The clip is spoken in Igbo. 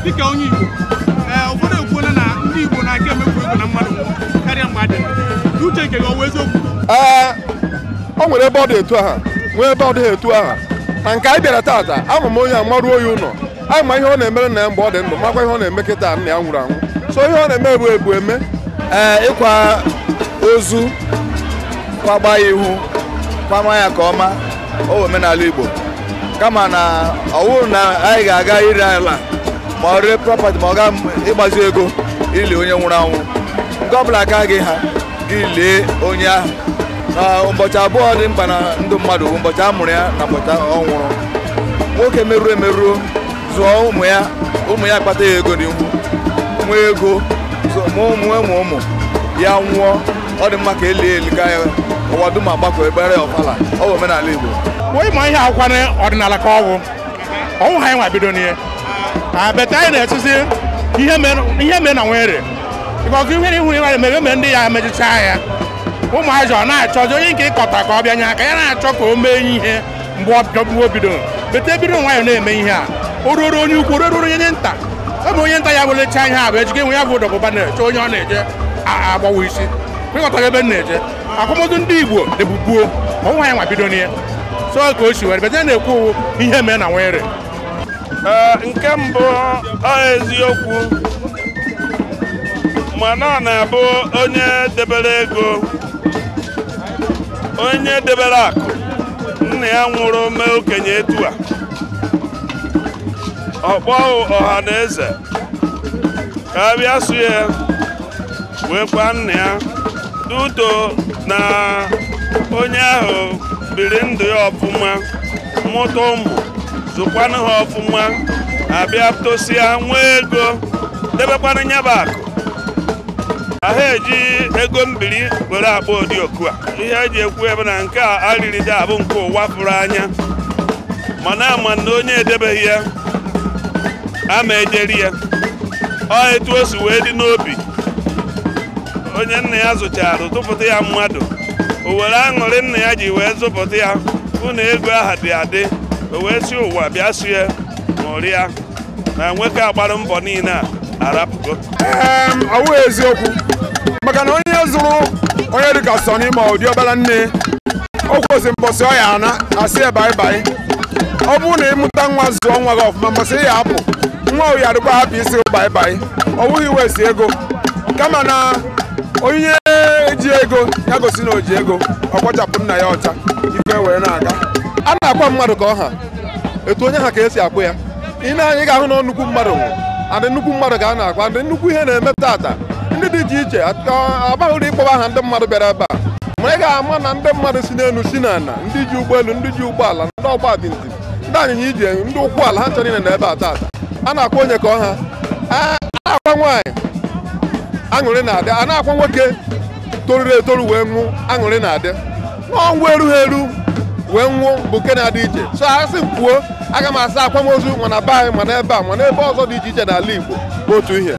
Dịka onye Igbo, ụfọdụ ekwuola na ndị Igbo na-aka emefu ego na mmadụ karịa mgbe adị. Uche nke gị ọ wụ eziokwu? Ee, o nwere ebe ọ dị etu aha, nwee ebe ọ dịghị etu aha. Na nke anyị bịara taata, ama m onye a maruo ya ụlọ. Anyị ma ihe ọ na-emere nna ya mgbe ọ dị ndụ, makwa ihe ọ na-eme kịta nna ya nwụrụ anwụ. So ihe ọ na-eme bụ ebu eme. Ee, ịkwa ozu, kwagba ya ihu, kwama ya ka ọma, o omenala Igbo. Kama na ọwụ na anyị ga-aga ire ala ma ọ ree property ma ọ ga ịgbazi ego ili onye nwụrụ anwụ. Nke ọbụla aka gị ha gị lie onye ahụ. Na ụbọchị abụọ dị mkpa na ndụ mmadụ bụ ụbọchị a mụrụ ya na ụbọchị ọ nwụrụ. Nwoke merụọ emerụọ zụọ ụmụ ya akpata ya ego n'ihu, nwee ego mụọ ụmụ ya nwụọ, ọ dị mma ka elie eli ka ya ụwa dum agbakọ ebere ya ọfala. Ọ bụ omenala Igbo. Onye ma ihe akwụkwọ ọdịnala ka ọwụ ọnwụ ha nwa bido n'ihe bete anyị na-etụzi ihe mere na nwere ịkọkọ ihe ihu ihe mere mere ndị ya emechicha ya ụmụazị ọ na-achọzi onye nke ịkọta ka ọ bịa nye aka ya na-achọ ka o mee ihe mgbe o bido bete ebido nwayọ na-eme ihe a o ruoro onye ukwu ruoro onye nta ebe onye nta ya bụlecha ihe a bụ ejike nwe ya bụ dọbụba na-eche onye ọ na-eje agbawa isi ịghọtaghị ebe m na-eje akwamozu ndị Igbo dịbugbuo ọnwụ ha nwa bido n'ihe so ka o si were bete na-ekwu ihe mere na nwere. Nke mbụ ọ eziokwu, mana ọ na-abụ onye debere ego, onye debere akụ, nna ya nwụrụ mee okenye etu a, ọ kpọọ ọha na eze ka a bịa sụ ya wee kwa nna ya duto na onye ahụ biri ndụ ya ọfụma, mụta ụmụ, zụkwanụ ha ọfụma, abịa tosịa nwee ego debekwanụ nyaba akụ. Ahụ eji ego mbiri were akpọ ụdị oku a. Ihe eji ekwu ebe na nke a arịrịde abụ nke ụwa fụrụ anya, mana ama na onye edebeghị ya ama ejeri ya. Ọ etu o si wee dị n'obi onye nna ya zụchara tụpụta ya mmadụ, o were aṅụrị nna ya ji wee zụpụta ya hụ na ego aha dị adị, o wee si ụwa bịa sie ṅụrịa na nwoke agbara mbọ niile a arapụgo. Ọ wụ eziokwu, maka na onye zụrụ onye dịka Sọnị ma ụdị ọbara nne o kwesịrị mbọsị ọ ya ana asị ya baị baị. Ọ bụrụ na ịmụta nwa zụọ nwa gị ọfụma, mbọsị ya apụ nwa ya adịkwa hapụ isi baị baị. Ọ bụghị wesi ego, kama na onye ji ego ya gosi na o ji ego, ọ kpọchapụ nna ya ọcha, ife wee na-aga. A na-akwa mmadụ ka ọ ha etu onye ha ka esi akwụ ya. Ị na-anya ị ga-ahụ na nnukwu mmadụ nwụrụ, adị nnukwu mmadụ ka a na-akwa, adị nnukwu ihe na-eme tata. Ndị dị iche iche abaghụrụ ịkpọba aha ndị mmadụ bịara ebe a, ma ị ga-ama na ndị mmadụ si n'elu si n'ala, ndị ji ụgbọelu, ndị ji ụgbọala, ndị ọgba tum tum, ndị anyịnya ije, ndị ụkwụ ala, ha ncha niile na ebe a tata. A na-akwa onye ka ọ ha, a na-akwa nwaanyị aṅụrị na-adị, a na-akwa nwoke toruru etoru wee nwụ aṅụrị na-adị, n'ọnwụ erughị eru wee nwụọ bụ nke na-adị iche. So asị m kwuo, aga m asa akwamozu mana be anyị, mana ebe a, mana ebe ọzọ dị iche iche n'ala Igbo bụ otu ihe.